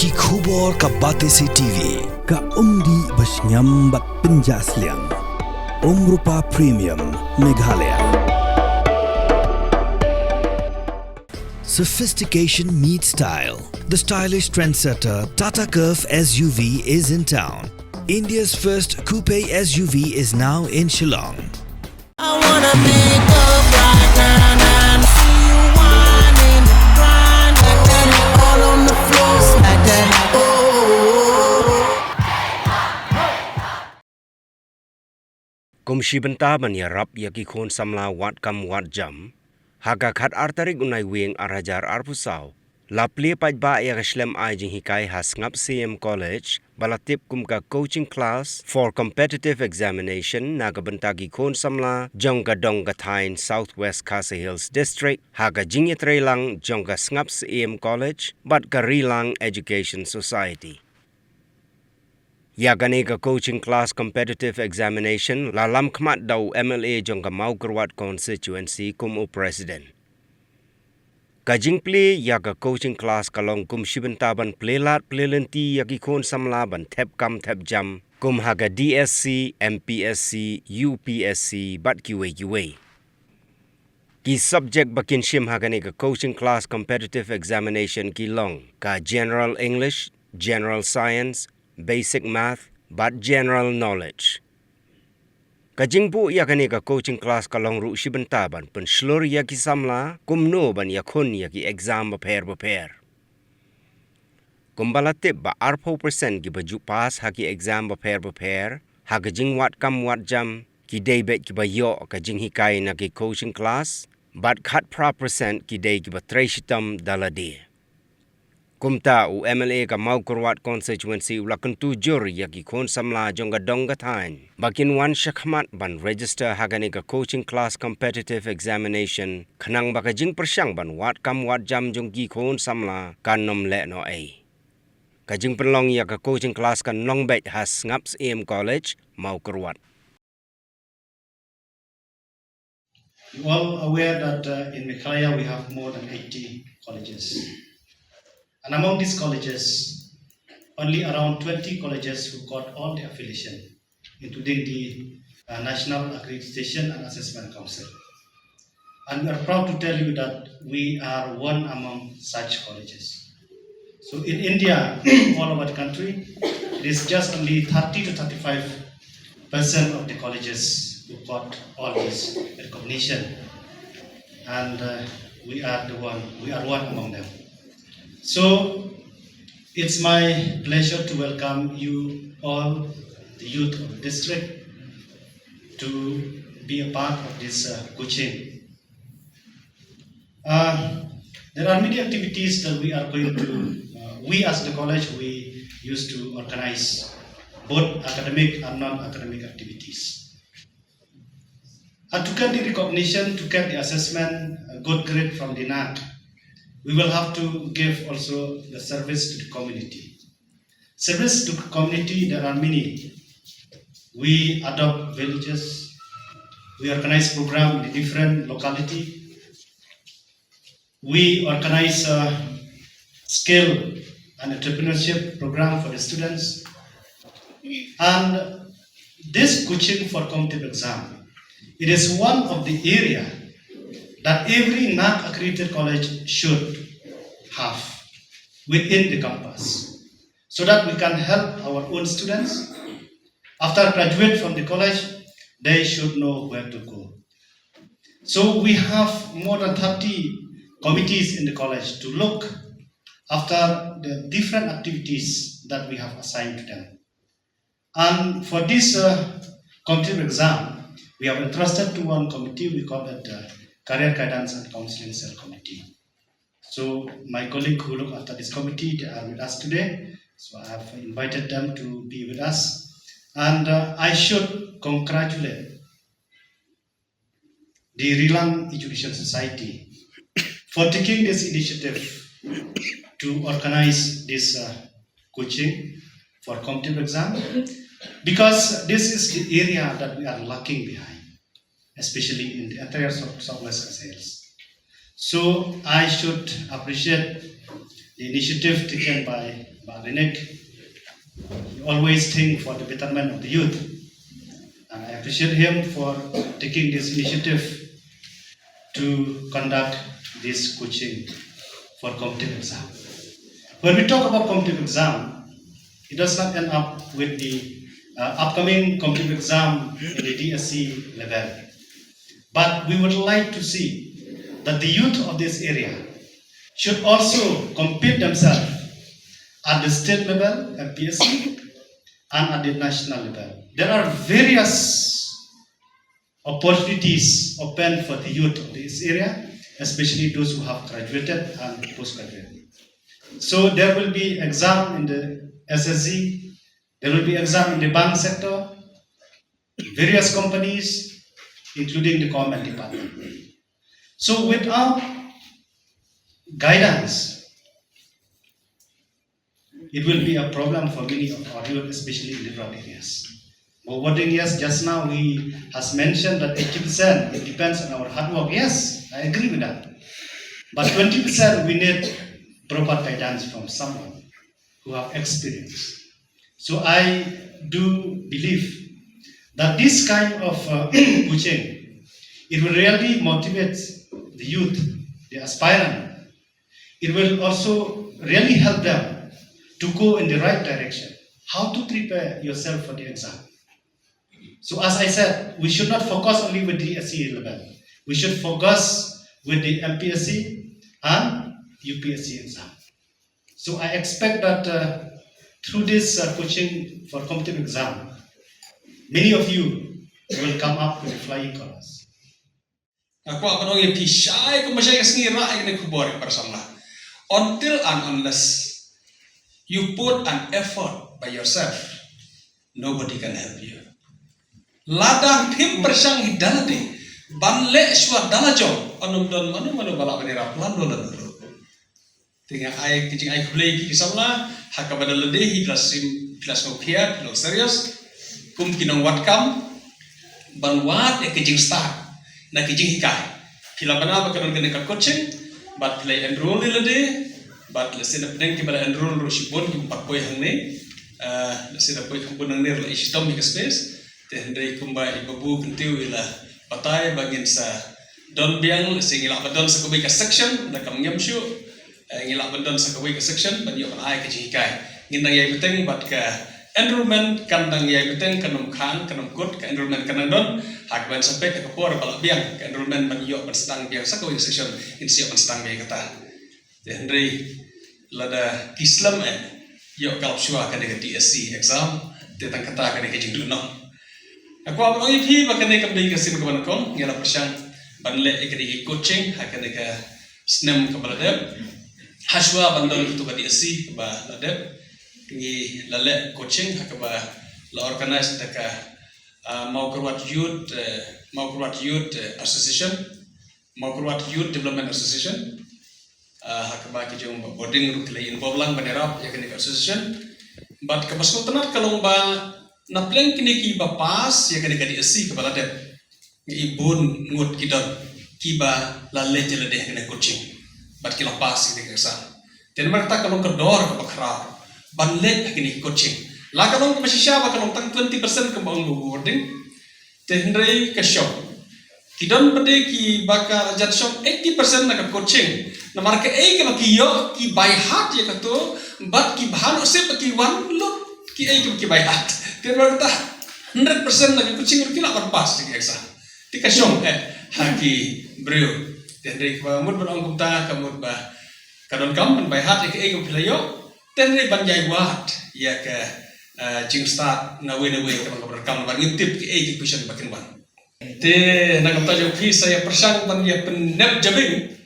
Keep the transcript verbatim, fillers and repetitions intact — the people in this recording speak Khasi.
Ki khubor ka Batesi T V. Ka umdih ba shngiam bad pynjah sliang. Umrupa Premium Meghalaya. Sophistication meets style. The stylish trendsetter Tata Curvv S U V is in town. India's first coupe S U V is now in Shillong. I wanna pick up right now and see you whining, grinding, all on the floor, smack that. Oh. Kum shi bynta ban ïarap ïa ki khun samla wad kam wad jam, ha ka khatar tarik u Naiwieng ar hajar arphew saw, la plie paidbah ïa ka shlem ai jinghikai ha Sngap Syiem College, ba la tip kum ka Coaching Class for Competitive Examination na ka bynta ki khun samla jong ka dong ka thaiñ South West Khasi Hills District, ha ka jingïatreilang jong ka Sngap Syiem College bad ka Rilang Education Society. Ïa kane ka Coaching Class Competitive Examination la lam khmat da u M L A jong ka Mawkyrwat Constituency kum u President. Ka jingplie ïa ka coaching class ka long kum shi bynta ban plie lad plie lynti ïa ki khun samla ban thep kam thep jam kum ha ka D S C, M P S C, U P S C bad kiwei kiwei. Ki subject ba kin shim ha kane ka Coaching Class Competitive Examination ki long ka General English, General Science, Basic Math bad General Knowledge. Ka jingbuh ïa kane ka coaching class ka long ruh shi bynta ban pynshlur ïa ki samla kumno ban ïakhun ïa ki exam bapher bapher. Kumba la tip ba arphew percent kiba ju pass ha ki exam bapher bapher ha ka jingwad kam wad jam, ki dei beit kiba ïoh ka jinghikai na ki coaching class, bad khatphra percent ki dei kiba trei shitom da lade. Kumta u M L A ka Mawkyrwat Constituency u la kyntu jur ïa ki khun samla jong ka dong ka thaiñ ba kin wan shakhmat ban register ha kane ka Coaching Class Competitive Examination, khnang ba ka jingpyrshang ban wad kam wad jam jong ki khun samla kan ym leh noh ei. Ka jingpynlong ïa ka coaching class kan long beit ha Sngap Syiem College, Mawkyrwat. You all aware that, uh, in Meghalaya we have more than eighty colleges. And among these colleges, only around twenty colleges who got all the affiliation, including the, uh, National Accreditation and Assessment Council. And we are proud to tell you that we are one among such colleges. So in India, all over the country, it is just only thirty to thirty-five percent of the colleges who got all this recognition. And, uh, we are the one, we are one among them. So it's my pleasure to welcome you all, the youth of the district, to be a part of this, uh, coaching. Uh, there are many activities that we are going to, uh, we as the college, we used to organize both academic and non-academic activities. And to get the recognition, to get the assessment, a good grade from the NAAC, we will have to give also the service to the community. Service to community, there are many. We adopt villages. We organize program in the different locality. We organize a skill and entrepreneurship program for the students. And this coaching for competitive exam, it is one of the area that every NAAC accredited college should have within the campus, so that we can help our own students. After graduate from the college, they should know where to go. So we have more than thirty committees in the college to look after the different activities that we have assigned to them. And for this, uh, competitive exam, we have entrusted to one committee, we call it the Career Guidance and Counseling Cell Committee. So my colleague who look after this committee, they are with us today. So I have invited them to be with us. And, uh, I should congratulate the Rilang Education Society for taking this initiative to organize this, uh, coaching for competitive exam, because this is the area that we are lacking behind, especially in the entire South, Southwest Khasi Hills. So I should appreciate the initiative taken by Bah Rinek. He always think for the betterment of the youth. And I appreciate him for taking this initiative to conduct this coaching for competitive exam. When we talk about competitive exam, it does not end up with the uh, upcoming competitive exam in the D S C level. But we would like to see that the youth of this area should also compete themselves at the state level, M P S C, and at the national level. There are various opportunities open for the youth of this area, especially those who have graduated and postgraduate. So there will be exam in the S S C, there will be exam in the bank sector, various companies, including the government department. So without guidance, it will be a problem for many of our youth, especially in the rural areas. But what in, yes, just now he has mentioned that eighty percent, it depends on our hard work. Yes, I agree with that. But twenty percent, we need proper guidance from someone who have experience. So I do believe that this kind of uh, coaching, it will really motivate the youth, the aspirant. It will also really help them to go in the right direction. How to prepare yourself for the exam. So as I said, we should not focus only with the D S C level. We should focus with the M P S C and U P S C exam. So I expect that uh, through this uh, coaching for competitive exam, many of you will come up with flying colors. Nga kwah ban ong ïa phi shai kumba shai ka sngi, rah ïa kane ka khubor ïa para samla. Until and unless you put an effort by yourself, nobody can help you. Lada phim pyrshang hi da lade ban leh shuwa da la jong, ym don mano mano ba lah ban ïarap lano lano ruh. Te nga ai ka jingai khublei ïa phi ki samla, ha kaba da lade hi phi la shim, phi la sngewkhia, phi la serious kum ki nongwad kam ban wad ïa ka jingstad na ka jinghikai. Phi la bna ba ka don kane ka coaching, bad phi la enroll ïa lade, bad lehse na pdeng kiba la enroll ruh shibun kim pat poi hangne. Ah, lehse da poi kham bun hangne ruh la i shitom ïa ka space. Te hynrei kumba i Babu Kyntiew i la batai ba ngin sa don biang, lehse ngi lah ban don sa kawei ka section, da kam ngam shuh. Eh, ngi lah ban don sa kawei ka section ban ïoh ban ai ka jinghikai. Ngin dang ïai bteng bad ka enrollment, kan dang ïai bteng, kan ym khang, kan ym kut, ka enrollment kan dang don. Ha kaba ngin sa peit ha ka por ba lah biang ka enrollment ban ïoh ban sdang biang sa kawei ka section, ngin sa ïoh ban sdang biang kata. Te hynrei lada ki slem eh ïoh ka lap shuwa kane ka D S C exam, te tang kata kane ka jingduh noh. Nga kwah ban ong ïa phi ba kane kam dei ka sien kaba nyngkong, ngi la pyrshang ban leh ïa kane ka coaching ha kane ka snem kaba la dep. Hashuwa ban don katu ka D S C kaba la dep, ngi la leh coaching ha kaba la organize da ka, ah, Mawkyrwat Youth, eh, Mawkyrwat Youth, eh, Association, Mawkyrwat Youth Development Association. Ah, ha kaba ki jong ba boarding ruh ki la involve lang ban ïarap ïa kane ka association. Bad kaba sngewtynnat ka long ba na pleng kine kiba pass ïa kane ka D S C kaba la dep, ngi i bun ngut ki don kiba la leit ïa lade ha kane ka coaching bad ki la pass ïa kane ka exam. Te namar kata ka long ka dor kaba khraw ban leit ha kane ka coaching. La ka long kaba shisha ba ka long tang twenty percent kaba ong ba boarding. Te hynrei ka shong, ki don pat de kiba ka la jan shong eighty percent na ka coaching. Namar kaei kaba ki ïoh ki by heart ïa kato, bad ki bha noh shuh ba ki wan lut kiei kaba ki by heart. Te namar kata hundred percent na ka coaching ki lah ban pass ïa ka exam. Te ka shong eh ha ki briew. Te hynrei kaba mut ban ong kumta ka mut ba ka donkam ban by heart ïa kaei kaba phi la ïoh. Te hynrei ban ïai wad ïa ka, eh, jingstad nawei nawei kaba ka donkam, ban ngin tip kiei ki question ba kin wan. Te na ka bynta jong phi sa ïa pyrshang ban ïa pynnep jabieng